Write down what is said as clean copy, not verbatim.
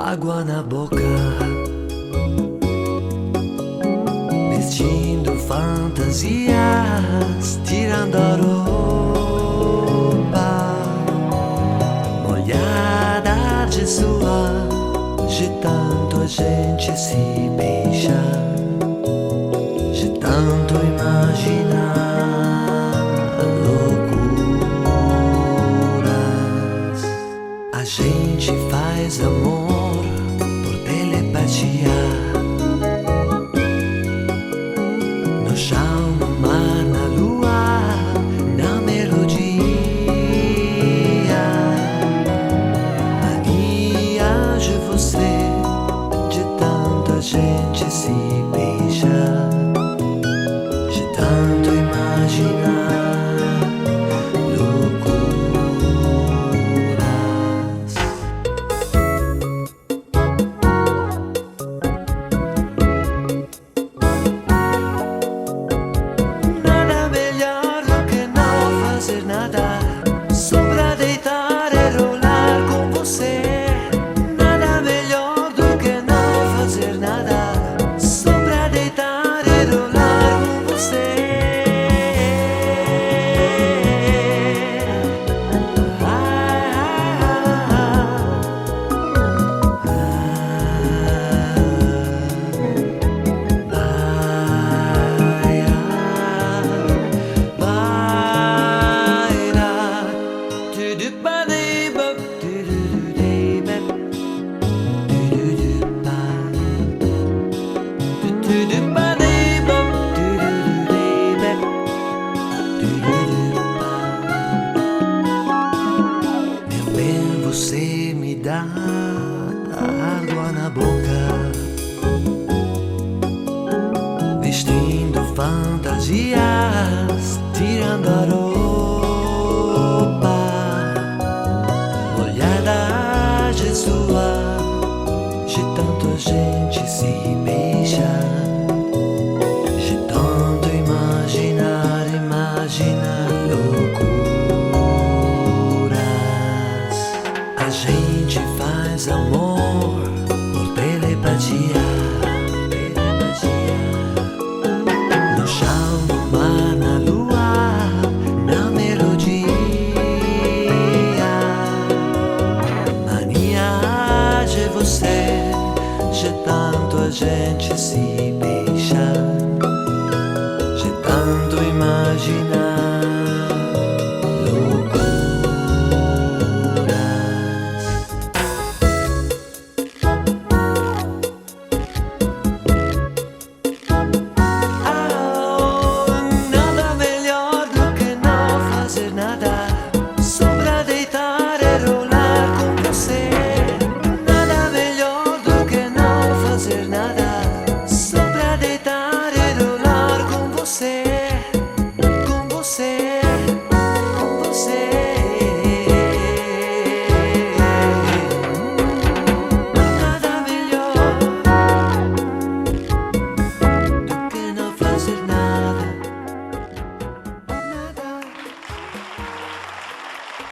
Água na boca, vestindo fantasias, tirando a roupa, molhada de suor, de tanto a gente se beijar, de tanto imaginar loucuras. A gente faz amor por telepatia. No chão, no mar, na lua, na melodia. Mania de você, de tanta gente se beijar, de tanto imaginar loucuras. Nada melhor do que não fazer nada, só pra deitar e rolar com você. Nada melhor do que não fazer nada, só pra deitar e rolar com você. Meu bem, você me dá água na boca, vestindo fantasias, tirando a roupa, molhada de suor, de tanto a gente se